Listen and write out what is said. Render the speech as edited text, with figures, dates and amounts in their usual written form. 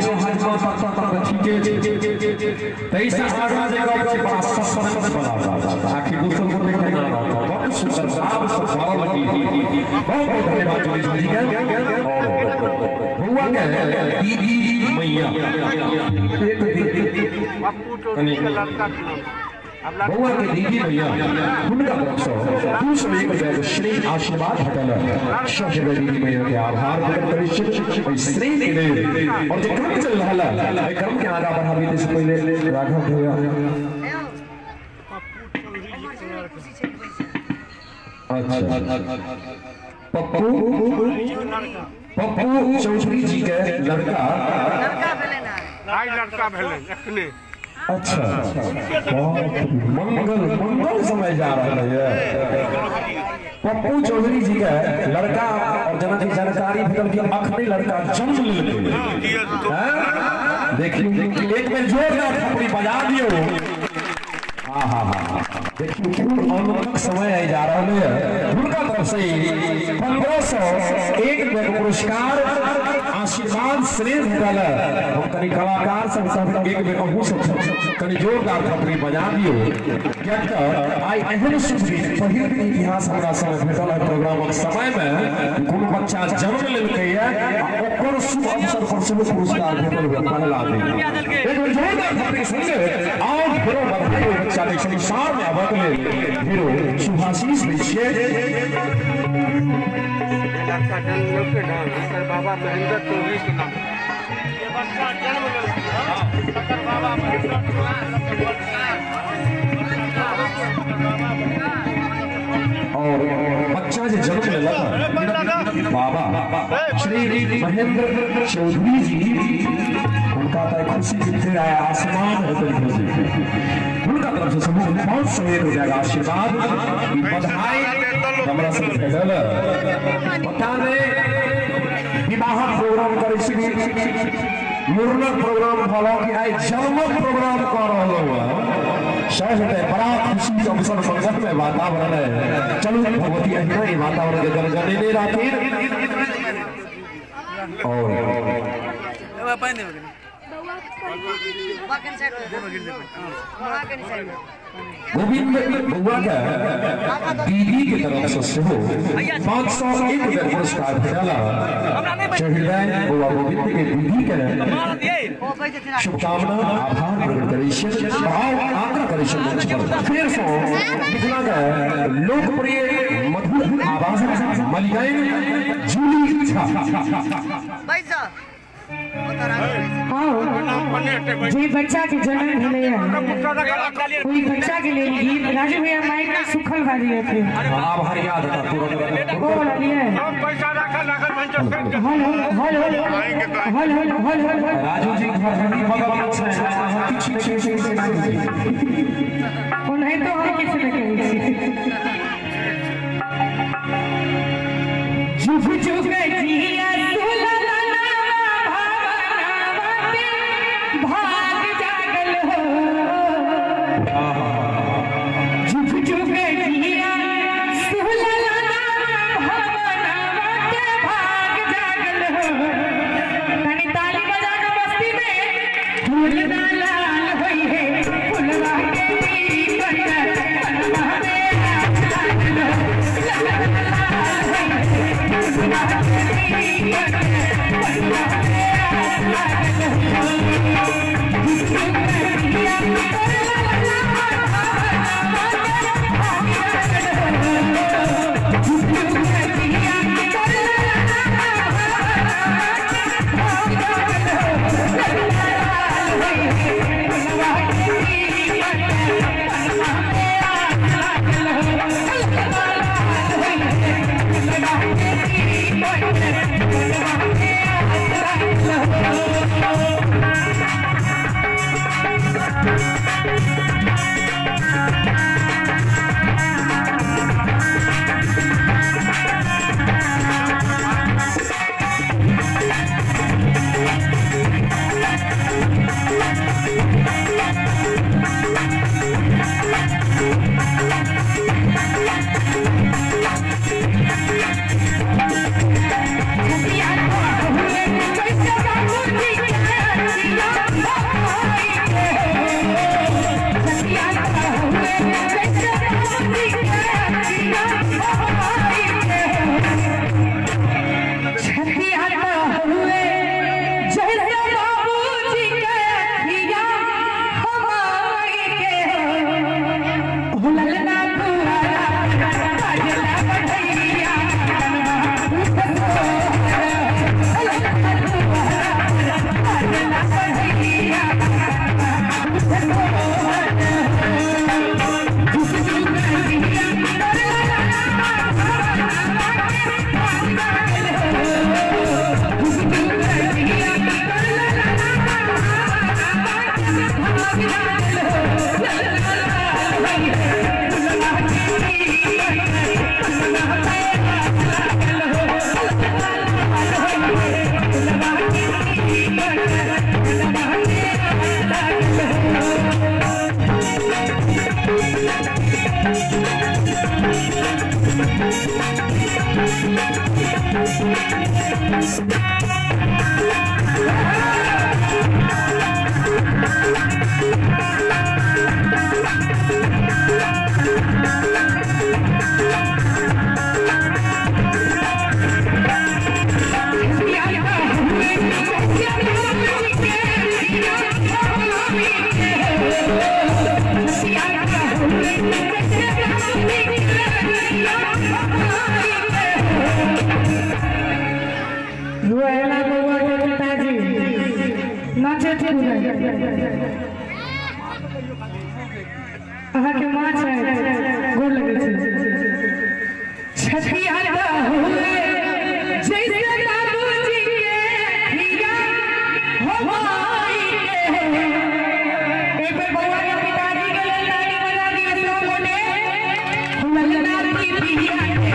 छै हजमा तक ठीके छै तैसा आगा जे गप छै बड़ा सस्पेंस बना आखिर दोसर गोटे केना रहत बहुत सुंदर भाव से भरल गीत। बहुत बहुत धन्यवाद जोड़ी जी के और बउआ के दीदी मैया एक दीदी पप्पू चौधरी के लड़का के नाम बउआ के दीदी भैया हुनका तरफ से 201 रुपया के श्री आशीर्वाद भेटल। सब दीदी भैया के आभार प्रकट करै छी एहि श्रेय के लेल। और जे क्रम चल रहल है एहि क्रम के आगा बढ़ाबी से पहिले राघव भैया अच्छा पप्पू पप्पू चौधरी जी के लड़का आइ लड़का भेलै एखने। अच्छा मंगल मंगल समय जा रहा है। पप्पू चौधरी जी के लड़का और जना की जानकारी भेटल कि अखने लड़का जन्म लेलकै। देखियो एक बेर जोरदार थपड़ी बजा दियो। हाँ हाँ हाँ देखियो खूब आनंदक समय आई जा रहा है। हुनका तरफ से 1501 रुपया के पुरस्कार आशीर्वाद श्रेय भेटल। हम कनी कलाकार सब सब एक बेर अहूँ सब कनी जोरदार थपड़ी बजा दियो किएक तऽ आइ एहन शुभ दिन पहिल दिन इतिहास हमरा समय भेटल है प्रोग्रामक समय में कोनो बच्चा जन्म लेलकै आ ओकर शुभ अवसर पर सेहो पुरस्कार भेटल हुए पहला दिन। एक बेर जोरदार थपड़ी संगे और फेरो बधाई ओहि बच्चा के संसार में आबक लेल फेरो शुभाशीष दै छियै। लड़का जन्म लेलकै ना हुनकर बाबा महेंद्र चौधरी के नाम जे बच्चा जन्म लेलकै तकर बाबा महेंद्र और बच्चा जे जन्म लेलक बाबा श्री महेंद्र चौधरी जी उनका तो खुशी के आया आसमान होते खुशी उनका तरफ से समूह 501 रुपया का आशीर्वाद बधाई हमरा सब भेटल। पता नहीं विवाहक प्रोग्राम करै छी मुड़नक प्रोग्राम भलो कि आइ जन्मक प्रोग्राम कर रहलहुँ है। सह हेतै बड़ा खुशी के अवसर संगत में वातावरण है। चलू भगवती अहिना ई वातावरण के गनगनेने राखिन और गोविंद बउआ के दीदी के तरफ से सेहो 501 रुपया पुरस्कार भेटल। चढ़िलै बउआ गोविंद के दीदी के शुभकामना आभार प्रकट करै छी और आग्रह करै छी मंच पर फेर से मिथिला के लोकप्रिय मधुर आवाज मलिकाइन जूली झा। हाँ जे बच्चा के जन्म भेलै ओहि बच्चा के लेल गीत राजू भैया माइक सुखल बाजी हथिन। आब हरियाद बोलिए हल हल हल हल हल हल हल राजू जी घर बगल में छै अहाँ किछु नहि कहै छी ओनाहितो हम किछु नहि कहै छी। जुग जुग जिया भाग जागल हो जुग जुग जिया भाग जागल हो कनी ताली बजा के बस्ती में फूल लाल होई है फुलवा के दीपक मनवा में लागल हो लाल होई है फुलवा के दीपक। अहाँके माँ छै, गोर लगै छै। छठियारा हुए जैसे बाबूजी के हिया हो माई के। एक बेर बउआ के पिताजी के लेल ताली बजा दियौ सब गोटे। ललना पितिया के